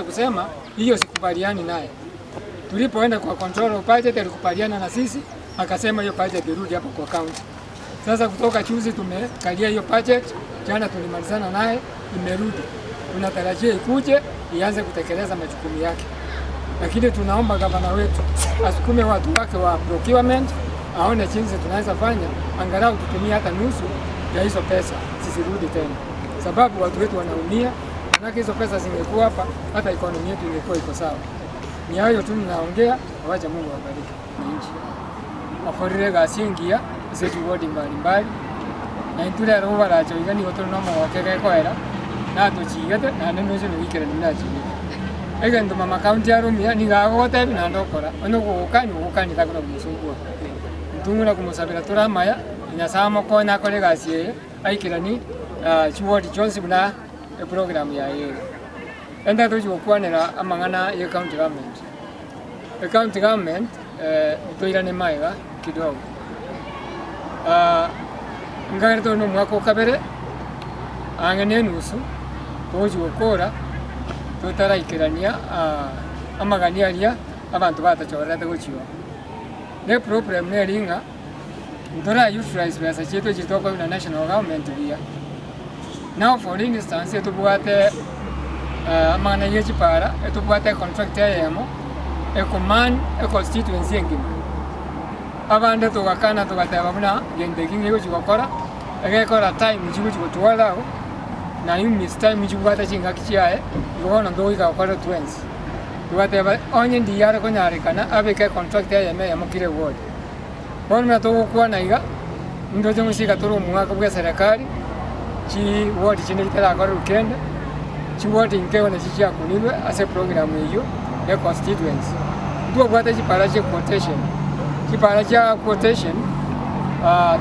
Kusema hiyo sikubaliani naye. Tulipoenda kwa control of budget alikubaliana na sisi, akasema hiyo budget irudi hapo kwa county. Sasa kutoka juzi tumekalia hiyo budget, jana tulimalizana naye, imerudi. Tunatarajia ikuje ianze kutekeleza majukumu yake, lakini tunaomba gavana wetu asukume watu wake wa procurement, aone jinsi tunaweza fanya angalau tutumie hata nusu ya hizo pesa zisirudi tena, sababu watu wetu wanaumia. Manake hizo pesa zingekuwa hapa, hata economy yetu ingekuwa iko sawa. Ni hayo tu ninaongea, wacha Mungu awabariki nchi akorire egasi engiya ase chiwodi mbalimbali, na intwe rero bobaracho iga nigo tore na omogoka egekoera, natochigete naende ndoche nogoikerania buna achigete. Egento mama county are omuya nigo agogotebia naende okora, onye ogogokania ogokania takona komosumbua. Intwe ng'ina komosabera tore amaya, Nyasaye amokonye akore egasi eye, aikeranie chiwodi chionsi buna eprogram yaye ere. Ende tochi gokwanera amang'ana ye county government. Ecounty government ntoirane magega kidogo. Nkagera tore na omwaka o kabere ang'e na enusu togochi gokora totaraikerania amagani aria abanto batachorerete gochia oo. Na eproblem neri ng'a ntora utilize besa chiaito echi tokoigwa na national government buya. Now for instance etobwate amang'ana ye chipara, etobwate econtract eyemo ekoman econstituency engima. Abande togakana togateba buna gento eki ngegochi gokora, egekora time chigochi gotwara abwo, na in time chibwate chingaki chiaye, igo bono ntogoika gokora twensi. Togateba onye ndiyare konyarekana abeke econtract eyemo eyemo kera eward. Bono buna togokwana iga, ntoche gosika tore omwaka bw'eserekari, chiward chinde chitarakorerwa kende, chiward nkeigo nachio chiakunirwe ase eprogram eyio ya constituency. Ntobwate chipara chia quotation, chipara chia quotation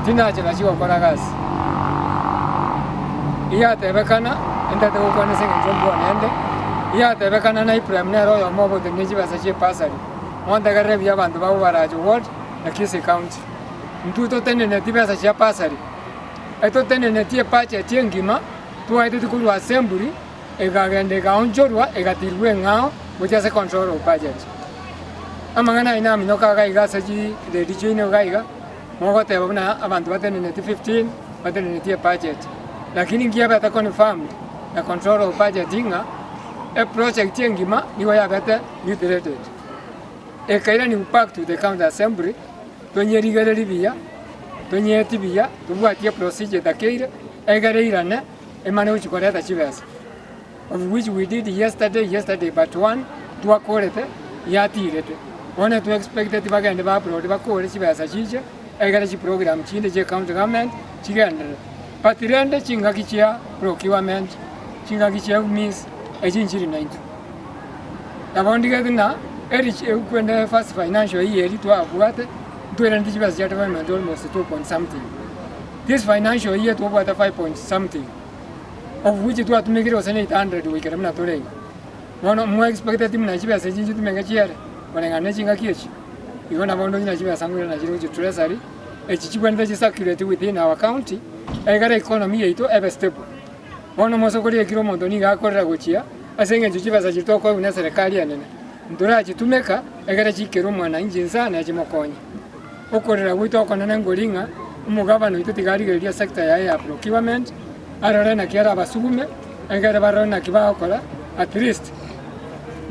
tinachera chigokora gasi. Eyatebekana, ntagete gokwana ase eng'encho mbwane ende, eyatebekana na Ibrahim nere oyomo ogotenenia chibesa chia ebasari. Montegerere buya abanto ba Boracho Ward na Kisii County. Intwe toteneneti besa chia bursary, etoteneneti ebudget engima twaeteti korwa assembly ekagenda ekaonchorwa egatirwa eng'ao gochia ase control of budget. Amang'ana ayio naminyoka iga iga ase chiredio chiaino iga iga, mogoteba buna abanto bateneneti 15 bateneneti ebudget. Lakini nkiabete confirmed na control of budget ng'a eproject engima nigo yabete mutilated. Ekairaniwa back to the county assembly, tonyerigererie buya, tonyetie buya, tobwatie eprocedure etakeire, egere eirane emane gochia koreta chibesa. Of which we did yesterday, yesterday but one, twakorete, yatirete. Bono twe expecteti bagende ba upload bakore chibesa chiche, egere chiprogram chinde chia county government chigenderere. But rende chingaki chia procurement, chingaki chia UMIS, echi nchiri naintwe. Nabo ndigete ng'a eri ekwende first financial year eria twabwate, ntweraneti chibesa chia development almost 2 point something. This financial year twabwate 5 point something, of which twatumekire gose na 800 goikera buna tore iga. Bono mwa expecteti buna chibesa echi nchitumeke chiere, koreng'ana na chingaki echi? Igo nabo onde onye chibesa ngoirana chire gochia treasury, echi chibwenerete chi circulate within our county, egere economy yaito ebe stable. Bono omosokori ekire omonto nigo akorera gochia ase engencho chibesa chiria tokoegwa neserekari enene, ntorachitumeka egere chikere omwananchi inse na chimokonye. Okorera gwaito okonene nkori ng'a omogabana oito tiga arigererie esector yaye ya procurement, arore naki arabasugume, egere barore naki bagokora at least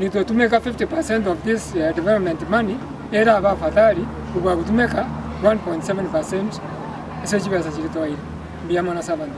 nitotumeka 50 percent of this development money erabe afadhali kobua gotumeka 1.7 percent ase chibesa chiria twaire. Mbuya mono ase abanto.